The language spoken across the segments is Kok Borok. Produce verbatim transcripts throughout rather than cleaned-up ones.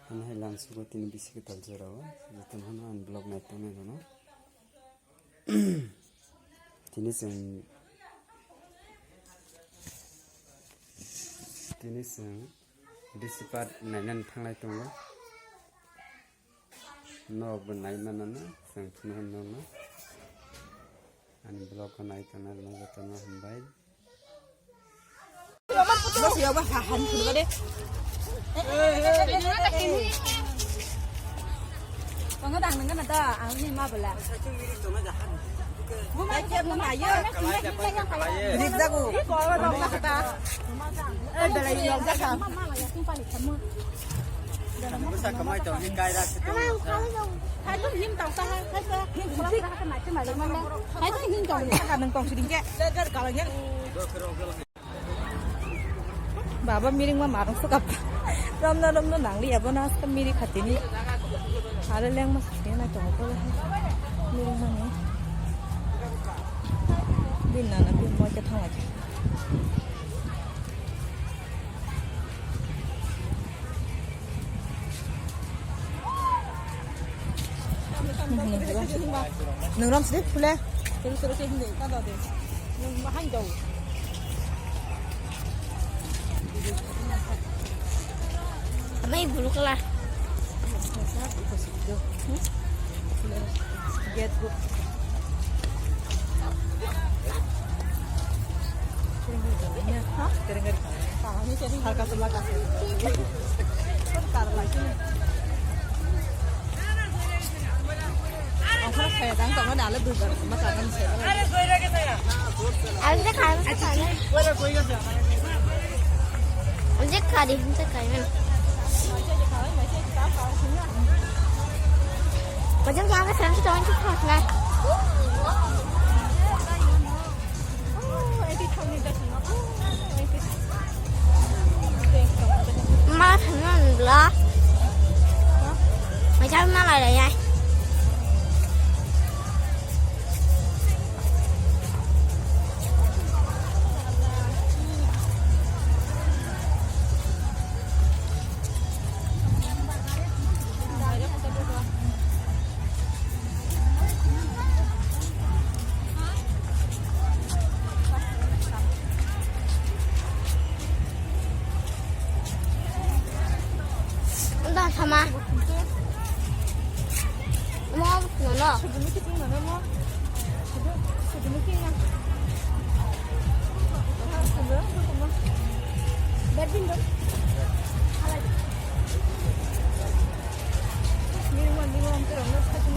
Ano hai lang sugo tini bisi kwtal jora o, jotono hano ang vlog nai tongnai rwno. Tini chwng, tini chwng bisi part nainani thanglai tongo. Norokbo nai manano chwng phunukgo norokno. Ani vlog o nai tongnai rwno jotono hambai. Rijak o. Bwsa kwmai tong, hwnwi kaida se tong. Baba miring ma marung suka. Romna romna nangli abo na ska miri khatini. Are leng ma sini na tongo ko. Miring ma ni. Bin na na bin mo ke thang lagi. Nung rom sini pule. Terus terus ini kada deh. Nung mahan jauh. Amai bulu kala. Get bu. Ang je kari, ang je kari. Bajang jaga sana tu jangan cepat lah. Ma thangna nungla. Mai thangna lai lai ai. Udah sama. Mau nono. Badminton.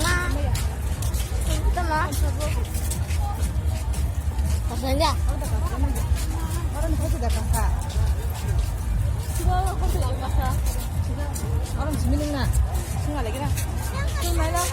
Ma. Tama. Pasal ya. Orang sini na. Sini lagi na. Sini lagi.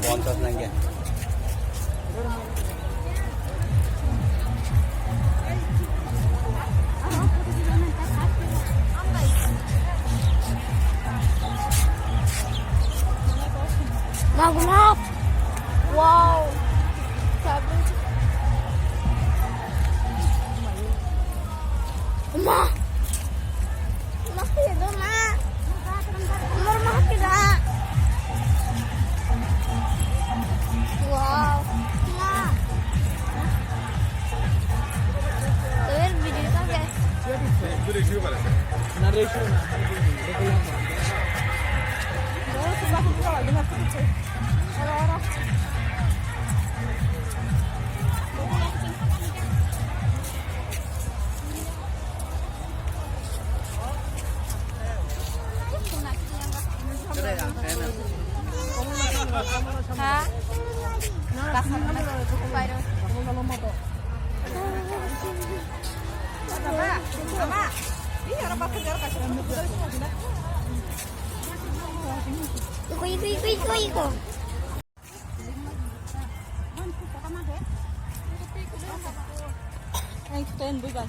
Bontos nangya. Magulap. Wow. Sabi. Ma. Makita, ma. Umur makita. Wow. Ma. Tuwir video ka, guys. Ha? Pasal na. Mama, mama. Ini orang pakai jarak kasih. Kui, kui, kui, kui, kui. Ang stand by ba.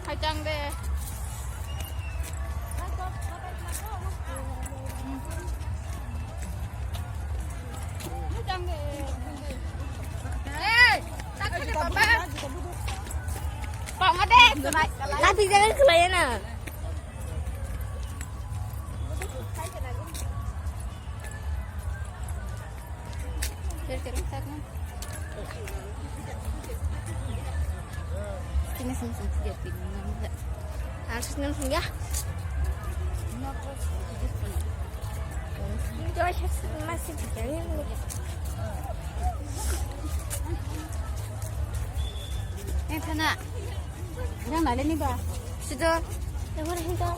Hai tang de. Lapi jangan kelayan ah. Sini, sini, sini, ya. Harus nang sini, ya. Enjoy, masih. Eh, Thana. Yang lain ni ba? Sudah. Yang mana kita?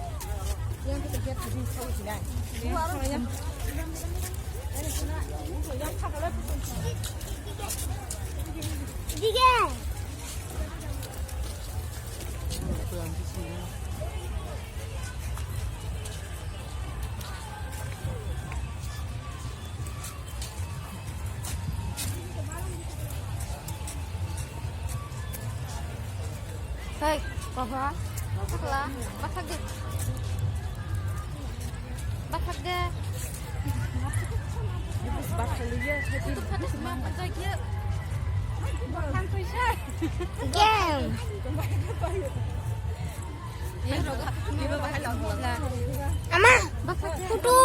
Yang kita lihat tadi, tahu sih, kan? Tiga. Hei, Papa, bathakla, bathak de. Bathak de. Game. Ama, photo.